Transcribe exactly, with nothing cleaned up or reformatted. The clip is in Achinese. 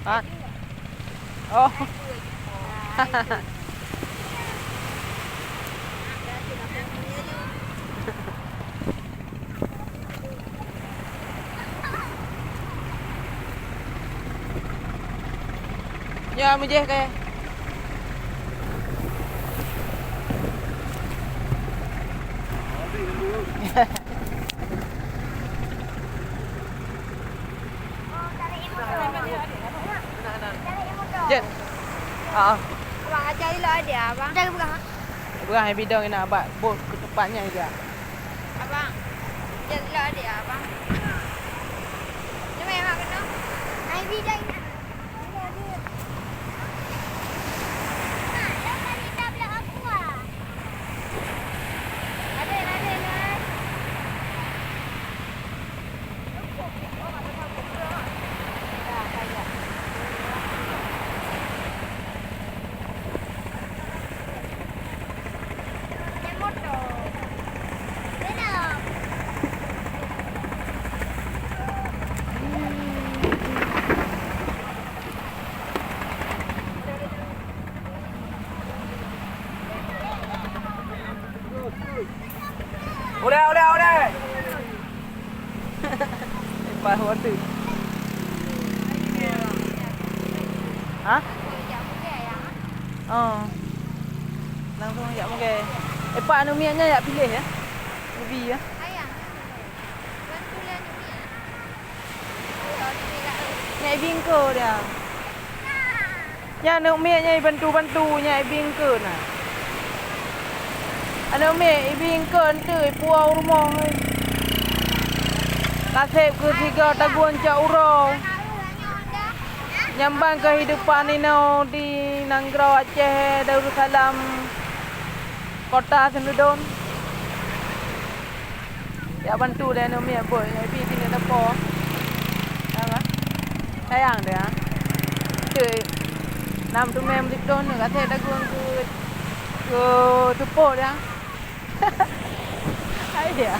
Ha? Oh. Nyoe mujih keu. Jeuet. Ah. Abang, aja ilok adek abang. Dah berang. Berang bidong ina bak bot keutupat nyan ija. Abang, jeuet ilok adek abang. Cuma yang mak kena. Ai bidong ina. Ulèe, ulèe, ulèe. Lepas water. Ha? Oh. Langsung jak mugèe. Eh, pak aneuk miet nyan jak piléh ya? Ubi ya? Nyan ibi engkeue dia. Nyan aneuk miet nyan ibantu-bantu, nyan ibi engkeue na. Aneuk miet ibi engkeue enteuk ipuwoe u rumoh. Kaseb keu sigoe tagun cok uroe. Nyan ban keuhidupan inoe di nanggroe Aceh Darussalam, kota Seunudon. Jak bantu lé aneuk miet beuet nyang ibi keuneuk teupô. Apa? Sayang dia. Cui. Nam teumé meulitôn ka asai dagueng keu, keu teupô dia. Hai dia.